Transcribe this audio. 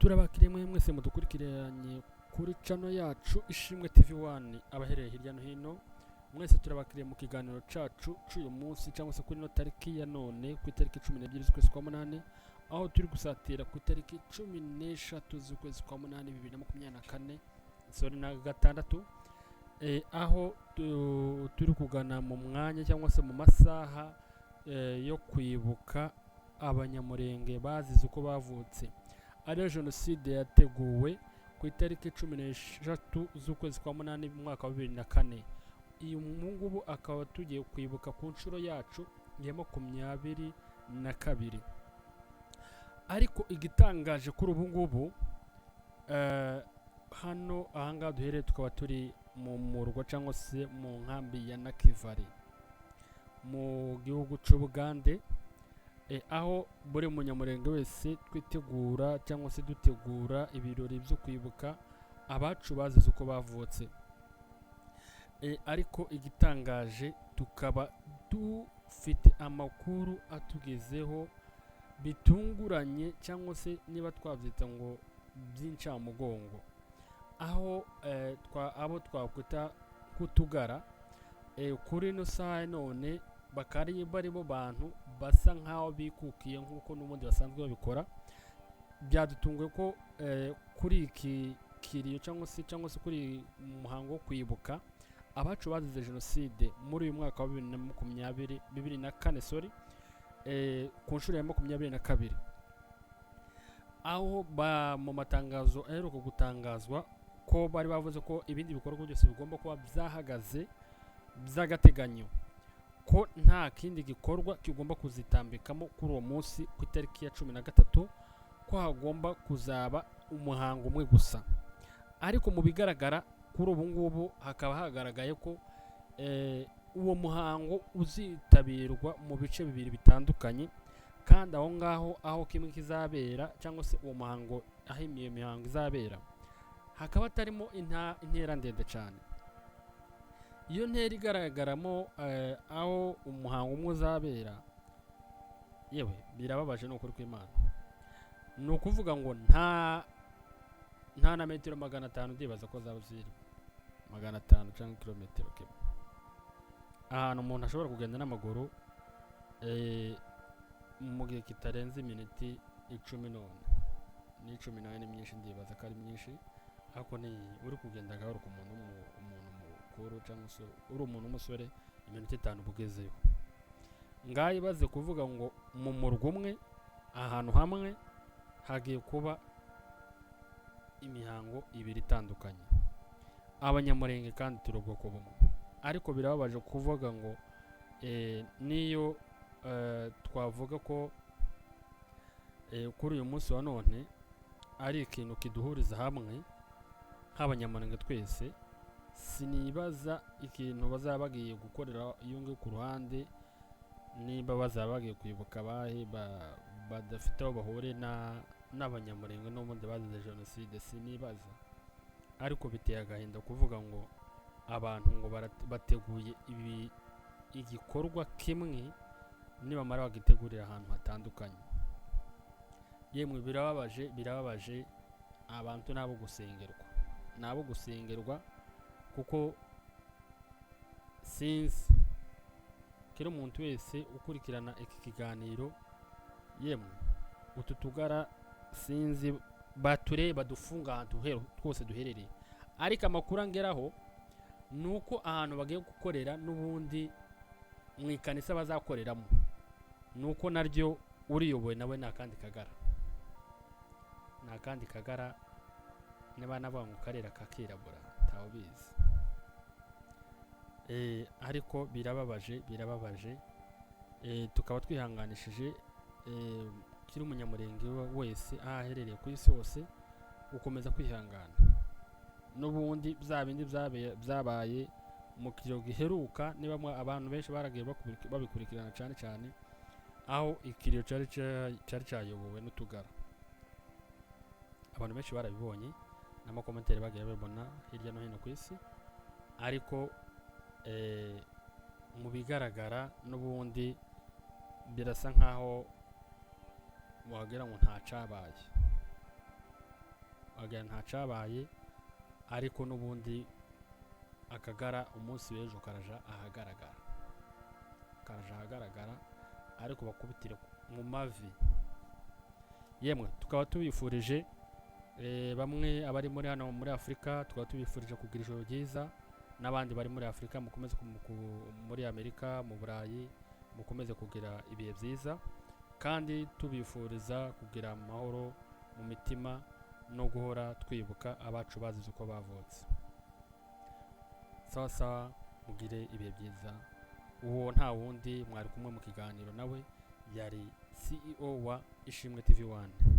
Turabakiriye mwe mwese mudukurikiranye kuri channel yacu Ishimwe TV 1, abahereye hirya no hino mwese turabakiriye mu kiganiro cacu c'uyu munsi, cyangwa se kuri ino tariki ya none, ku itariki 12 z'ukwezi kwa munani, aho turi gusatira ku itariki 13 z'ukwezi kwa munani 2024, sorry, na gatandatu, aho turi kugana mu mwanya cyangwa se mu masaha yo kwibuka Abanyamurenge bazize uko bavutse, ariyo jenoside yateguwe ku itariki 13 z'ukwezi kwa munani mu mwaka wa 2004. Uyu ngubu akaba tugiye kwibuka ku nshuro yacu ya 22. Ariko igitangaje kuri ubu ngubu, hano ahangaha duhereye, tukaba turi mu murwa cyangwa se mu nkambi ya Nakivale mu gihugu cy'Ubugande, aho buri munyamurenge wese twitegura cyangwa se dutegura ibirori byo kwibuka abacu bazize uko bavutse. Ariko igitangaje, tukaba dufite amakuru atugezeho bitunguranye, cyangwa se niba twabyita ngo by'incamugongo, aho abo twakwita kutugara, kuri ino saha none bakaba bari bo bantu basa nk'aho bikukiye nk'uko n'ubundi basanzwe babikora. Byadutunguye ko kuri iki kiriyo cyangwa se kuri muhango wo kwibuka abacu bazize jenoside muri uyu mwaka wa 2020, 2004, sorry, ku nshuro ya 22, aho mu matangazo aheruka gutangazwa ko bari bavuze ko ibindi bikorwa byose bigomba kuba byahagaze by'agateganyo, ko nta kindi gikorwa kigomba kuzitambikamo kuri uwo munsi ku itariki ya 13, ko hagomba kuzaba umuhango umwe gusa. Ariko mu bigaragara kuri ubu ngubu hakaba hagaragaye ko uwo muhango uzitabirwa mu bice bibiri bitandukanye, kandi aho ngaho aho kimwe kizabera cyangwa se uwo muhango, aho iyo mihango izabera, hakaba hatarimo intera ndende cyane. Iyo ntera igaragaramo aho umuhango umwe uzabera, yewe birababaje, ni ukuri kw'Imana, ni ukuvuga ngo nta na metero 500, ndibaza ko zaba ziri 500 cyangwa kilometero kimwe, ahantu umuntu ashobora kugenda n'amaguru mu gihe kitarenze iminiti 10. None n'icumi nayo ni myinshi, ndibaza ko ari myinshi, ariko ni uri kugenda gahoro ku muntu umuntu mukuru cyangwa se uri umuntu w'umusore, iminota 5 uba ugezeyo. Ngaho ibaze kuvuga ngo mu murwa umwe, ahantu hamwe, hagiye kuba imihango ibiri itandukanye. Abanyamurenge kandi turi ubwoko bumwe, ariko birababaje kuvuga ngo niyo twavuga ko kuri uyu munsi wa none ari ikintu kiduhuriza hamwe nk'Abanyamurenge twese, sinibaza ikintu bazaba bagiye gukorera iyo ngiyo ku ruhande, niba bazaba bagiye kwibuka abahe badafite aho bahuriye n'Abanyamurenge n'ubundi bazize jenoside, sinibaza. Ariko biteye agahinda kuvuga ngo abantu ngo bateguye ibi igikorwa kimwe, nibamara bagitegurira ahantu hatandukanye. Yemwe birababaje, birababaje. Abantu nabo gusengerwa, nabo gusengerwa, kuko sinzi kera umuntu wese ukurikirana iki kiganiro, yemwe utu tugara sinzi bature badufunga ahantu twose duherereye. Ariko amakuru angeraho ni uko ahantu bagiye gukorera n'ubundi mu ikanisa bazakoreramo, ni uko naryo uriyoboye nawe ni akandi kagara, ni akandi kagara, niba navuga ngo karera kakirabura, ntawubizi. Ariko birababaje, birababaje. Tukaba twihanganishije kiri umunyamurenge wese aho aherereye ku isi hose gukomeza kwihangana. N'ubundi bya bindi byabaye mu kiriyo giheruka, niba abantu benshi baragiye babikurikirana cyane cyane aho ikiriyo cyari cyayobowe n'utugara, abantu benshi barabibonye n'amakomentari bagiye babibona hirya no hino ku isi. Ariko mu bigaragara n'ubundi birasa nkaho wagira ngo nta cyabaye. agira ntacabaye, ariko n'ubundi akagara umunsi w'ejo karaja ahagaragara, karaja ahagaragara, ariko bakubitire mu mavi. Yemwe, tukaba tubifurije bamwe abari muri hano muri Afurika, tukaba tubifurije kugira ijoro ryiza, n'abandi bari muri Afurika mukomeze muri Amerika, mu Burayi, mukomeze kugira ibihe byiza, kandi tubifuriza kugira amahoro mu mitima no guhora twibuka abacu bazize uko bavutse. Sawa sawa, mugire ibihe byiza. Uwo nta wundi mwari kumwe mu kiganiro nawe yari CEO wa Ishimwe TV 1.